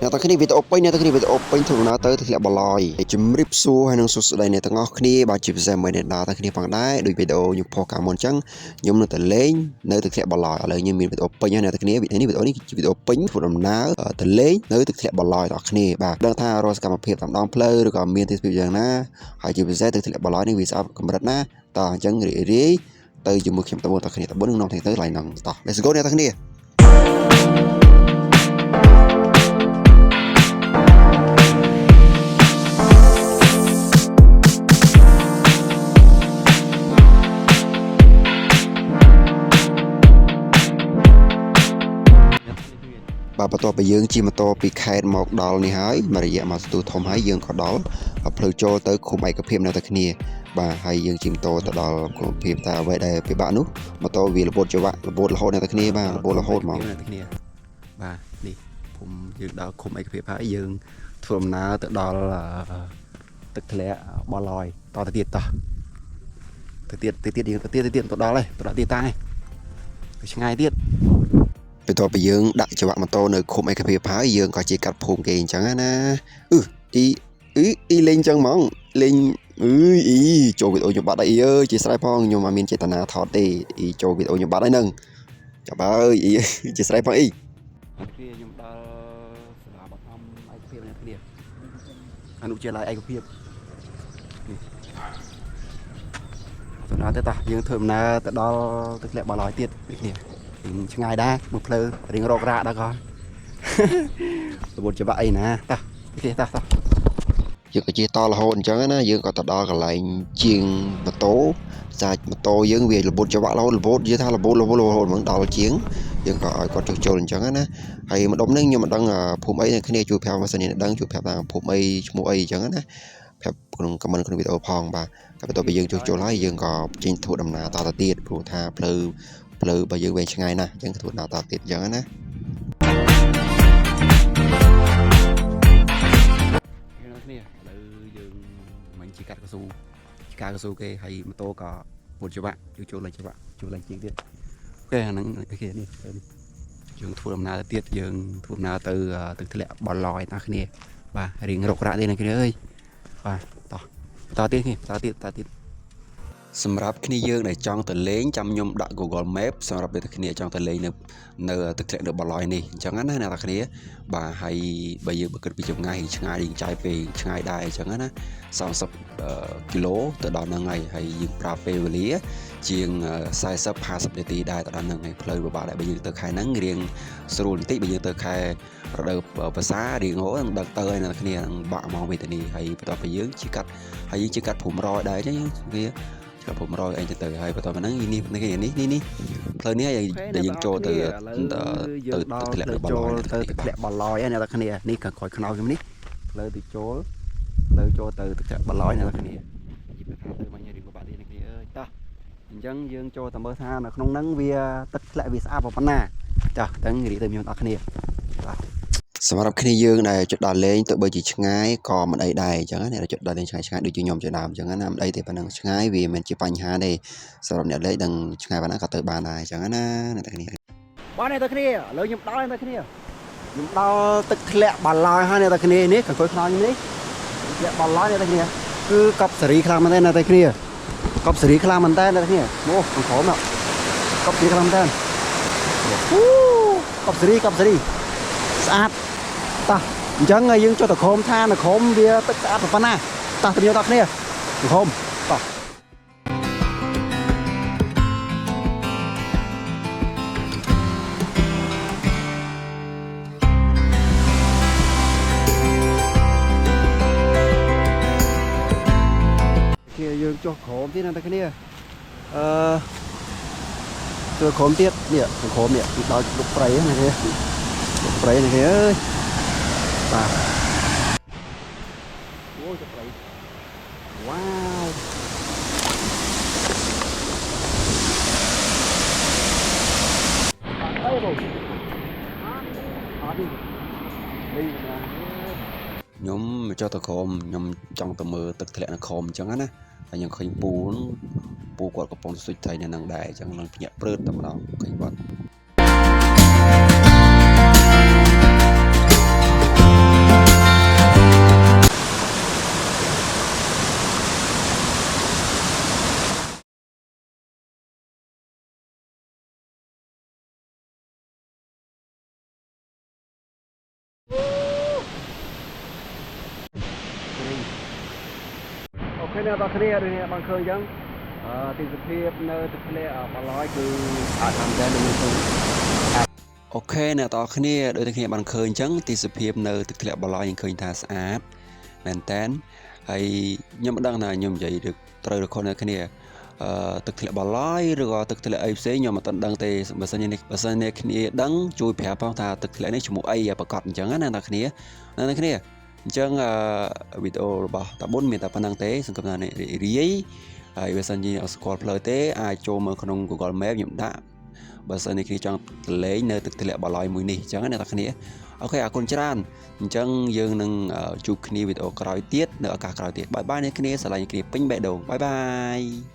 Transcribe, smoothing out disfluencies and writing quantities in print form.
អ្នកទាំងគ្នាវីដេអូពេញអ្នកទាំងគ្នាវីដេអូពេញធ្វើដំណើរទៅធ្លាក់បលយជំរាបសួរហើយនឹងសួស្តីអ្នកទាំងអស់គ្នាបាទជាពិសេសមួយអ្នកដល់ទាំងគ្នាផងដែរដូចវីដេអូខ្ញុំផុសកាលមុនអញ្ចឹងខ្ញុំនៅតែលេងនៅទឹកធ្លាក់បលយឥឡូវខ្ញុំមានវីដេអូពេញហើយអ្នកទាំងគ្នាវីដេអូនេះវីដេអូនេះជាវីដេអូពេញធ្វើដំណើរទៅលេងនៅទឹកធ្លាក់បលយទាំងអស់គ្នាបាទដឹងថារាល់សកម្មភាពតាមដងផ្លូវឬក៏មានទេសភាពយ៉ាងណាហើយជាពិសេសទឹកធ្លាក់បលយនេះវាស្អាតកម្រិតណាតោះអញ្ចឹងរីករាយទៅជាមួយខ្ញុំតបទាំងគ្នាតបនឹងនាំទាំងទៅឡៃណងតោះ Let's go អ្នកទាំងគ្នា បាទបន្ទាប់ពីយើងជិះម៉ូតូពីខេត្តមកដល់នេះហើយមួយរយៈមកស្ទូធំហើយយើងក៏ដល់ផ្លូវចូលទៅឃុំឯកភាពនៅតែគ្នាបាទហើយយើងជិះម៉ូតូទៅដល់ឃុំឯកភាពតែអ្វីដែលពិបាកនោះម៉ូតូវារបូតច្រវាក់របូតរហូតនៅតែគ្នាបាទរបូតរហូតហ្មង អ្នកទាំងគ្នាបាទនេះភូមិយើងដល់ឃុំឯកភាពហើយយើងធ្វើដំណើរទៅដល់ទឹកធ្លាក់បលយតទៅទៀតតោះទៅទៀតទៅទៀតយើងទៅទៀតទៅទៀតទៅដល់ហើយទៅដល់ទៀតតាហើយទៅឆ្ងាយទៀត បន្ទាប់ពីយើងដាក់ច្រវាក់ម៉ូតូនៅឃុំឯកភាពហើយយើងក៏ជិះកាត់ភូមិគេអញ្ចឹងណាអឺអ៊ីអ៊ីអ៊ីលេងអញ្ចឹងហ្មងលេងអឺអ៊ីចូលវីដេអូខ្ញុំបាត់ហើយអ៊ីអើយជាស្រ័យផងខ្ញុំអត់មានចេតនាថតទេអ៊ីចូលវីដេអូខ្ញុំបាត់ហើយហ្នឹងចាប់ហើយអ៊ីជាស្រ័យផងអ៊ី គ្នាខ្ញុំដល់សាលាបឋមឯកភាពអ្នកគ្នាអនុវិទ្យាល័យឯកភាពនេះដំណើរទៅតោះយើងធ្វើដំណើរទៅដល់ទឹកធ្លាក់បលយទៀតនេះគ្នារៀងឆ្ងាយដែរមួយផ្លូវរៀងរករ៉ាដល់ក៏ របូតច្បាក់អីណាតោះនេះតោះតោះ យើងក៏ជិះតរហូតអញ្ចឹងណាយើងក៏ទៅដល់កន្លែងជាងម៉ូតូសាច់ម៉ូតូយើងវារបូតច្រវាក់រហូតរបូតនិយាយថារបូតរហូតរហូតហ្មងដល់ជាងយើងក៏ឲ្យគាត់ជួសជុលអញ្ចឹងណាហើយម្ដុំហ្នឹងខ្ញុំមិនដឹងភូមិអីអ្នកគ្នាជួយប្រាប់មកសិននេះដឹងជួយប្រាប់ថាភូមិអីឈ្មោះអីអញ្ចឹងណាប្រាប់ក្នុង comment ក្នុងវីដេអូផងបាទតែបន្ទាប់ពីយើងជួសជុលហើយយើងក៏ចេញធ្វើដំណើរតទៅទៀតព្រោះថាផ្លូវផ្លូវរបស់យើងវែងឆ្ងាយណាស់អញ្ចឹងធ្វើដំណើរតទៀតអញ្ចឹងណា អ្នកគ្នាឥឡូវយើងមិញជីកាត់កស៊ូជីកាកស៊ូគេហើយម៉ូតូក៏ពុតច្បាក់យើងចូលលេងច្បាក់ចូលលេងជាងទៀត OK អាហ្នឹង OK នេះយើងធ្វើដំណើរទៅទៀតយើងធ្វើដំណើរទៅទឹកធ្លាក់បលយតាគ្នាបាទរៀងរករ៉ាក់ទៀតអ្នកគ្នាអើយបាទតោះបន្តទៀតគ្នាបន្តទៀតបន្តទៀត សម្រាប់គ្នាយើងដែលចង់ទៅលេងចាំខ្ញុំដាក់ Google Map សម្រាប់អ្នកគ្នាចង់ទៅលេងនៅនៅទឹកធ្លាក់នៅបលយនេះអញ្ចឹងណាអ្នកនរគ្នាបាទហើយបើយើងបើគិតពីចម្ងាយឆ្ងាយរៀងចាយពេលឆ្ងាយដែរអញ្ចឹងណា30គីឡូទៅដល់ហ្នឹងហើយហើយយើងប្រើពេលវេលាជាង40 50នាទីដែរទៅដល់ហ្នឹងហើយផ្លូវពិបាកដែរបើយើងទៅខែហ្នឹងរៀងស្រួលបន្តិចបើយើងទៅខែរដូវវស្សារៀងអូនឹងដឹកទៅហើយអ្នកនរគ្នានឹងបាក់មកវេទនីហើយបន្ទាប់ពីយើងជិះកាត់ហើយយើងជិះកាត់ព្រំរយដែរអញ្ចឹងវា កាប់600អីទៅទៅហើយបន្ទាប់មកហ្នឹងនេះនេះនេះនេះនេះផ្លូវនេះហើយដែលយើងចូលទៅទៅ ដល់ ធ្លាក់នៅបល ចូល យ ទៅទឹកធ្លាក់បលយហើយអ្នកនរគ្នានេះក៏ក្រោយខ្នងខ្ញុំនេះផ្លូវទៅចូលផ្លូវចូលទៅទឹកធ្លាក់បលយអ្នកនរគ្នាយីបថាទៅមករៀងពិបាកទៀតអ្នកគ្នាអើយតោះអញ្ចឹងយើងចូលទៅមើលថានៅក្នុងហ្នឹងវាទឹកធ្លាក់វាស្អាតប៉ុណ្ណាចាស់ទាំងរីទៅមានអ្នកគ្នា សម្រាប់គ្នាយើងដែលចុចដល់លេងទៅបើជាឆ្ងាយក៏មិនអីដែរអញ្ចឹងណាអ្នកដែលចុចដល់លេងឆ្ងាយឆ្ងាយដូចជាខ្ញុំជាដើមអញ្ចឹងណាមិនអីទេប៉ុណ្ណឹងឆ្ងាយវាមិនជាបញ្ហាទេសម្រាប់អ្នកលេងដឹងឆ្ងាយប៉ុណ្ណាក៏ទៅបានដែរអញ្ចឹងណាអ្នកទាំងគ្នា បាទអ្នកទាំងគ្នាឥឡូវខ្ញុំដល់អ្នកទាំងគ្នាខ្ញុំដល់ទឹកធ្លាក់បាឡយហើយអ្នកទាំងគ្នានេះខាងក្រោយខ្នងខ្ញុំនេះធ្លាក់បាឡយអ្នកទាំងគ្នាគឺកប់សេរីខ្លាំងមែនទេអ្នកទាំងគ្នាកប់សេរីខ្លាំងមែនតើអ្នកទាំងគ្នាអូខាងក្រោមនោះកប់សេរីខ្លាំងមែនតើអូកប់សេរីកប់សេរីស្អាតតោះអញ្ចឹងយើងចុះទៅក្រោមថានៅក្រោមវាទឹកស្អាតប៉ុណ្ណាតោះទៅយើងដល់គ្នាក្រោមតោះ គ្នាយើងចុះក្រោមទៀតណាតែគ្នាអឺចូលក្រោមទៀតនេះខាងក្រោមនេះគឺដល់លុកព្រៃហ្នឹងណាគ្នាលុកព្រៃណាគ្នាអើយបាទអូយទៅព្រៃវ៉ាវអីបងអត់ទេនេះណា ខ្ញុំមកចុះទៅក្រោមខ្ញុំចង់ទៅមើលទឹកធ្លាក់នៅក្រោមអញ្ចឹងណាហើយខ្ញុំឃើញពូហ្នឹងពូគាត់កំពុងសុជថៃនៅហ្នឹងដែរអញ្ចឹងនឹងភ្ញាក់ព្រឺតតែម្ដងឃើញគាត់ ឃើញអ្នកទាំងគ្នាដូចនេះបានឃើញអញ្ចឹងអឺទិដ្ឋភាពនៅទឹកធ្លាក់បឡយគឺស្អាតមែនទែនដូចនេះឃើញ OK អ្នកទាំងអស់គ្នាដូចតែគ្នាបានឃើញអញ្ចឹងទិដ្ឋភាពនៅទឹកធ្លាក់បឡយយើងឃើញថាស្អាតមែនតែនហើយខ្ញុំមិនដឹងថាខ្ញុំនិយាយឬត្រូវឬខុសអ្នកគ្នាអឺទឹកធ្លាក់បឡយឬក៏ទឹកធ្លាក់អីផ្សេងខ្ញុំមិនទាន់ដឹងទេបើសិនជានេះបើសិនជាគ្នាដឹងជួយប្រាប់ផងថាទឹកធ្លាក់នេះឈ្មោះអីឲ្យប្រកាសអញ្ចឹងណាអ្នកទាំងគ្នាអ្នកទាំងគ្នាអញ្ចឹងអឺវីដេអូរបស់តាប៊ុនមានតែប៉ុណ្្នឹងទេសង្ឃឹមថាអ្នករីករាយហើយបើសិនជាអត់ស្គាល់ផ្លូវទេអាចចូលមើលក្នុង Google Map ខ្ញុំដាក់ បើសិនជាគ្នាចង់ទៅលេងនៅទឹកធ្លាក់បឡយមួយនេះអញ្ចឹងណាអ្នកទាំងគ្នា OK អរគុណច្រើនអញ្ចឹងយើងនឹងជួបគ្នាវីដេអូក្រោយទៀតនៅឱកាសក្រោយទៀត bye bye អ្នកគ្នាស្រឡាញ់គ្នាពេញបេះដូង bye bye.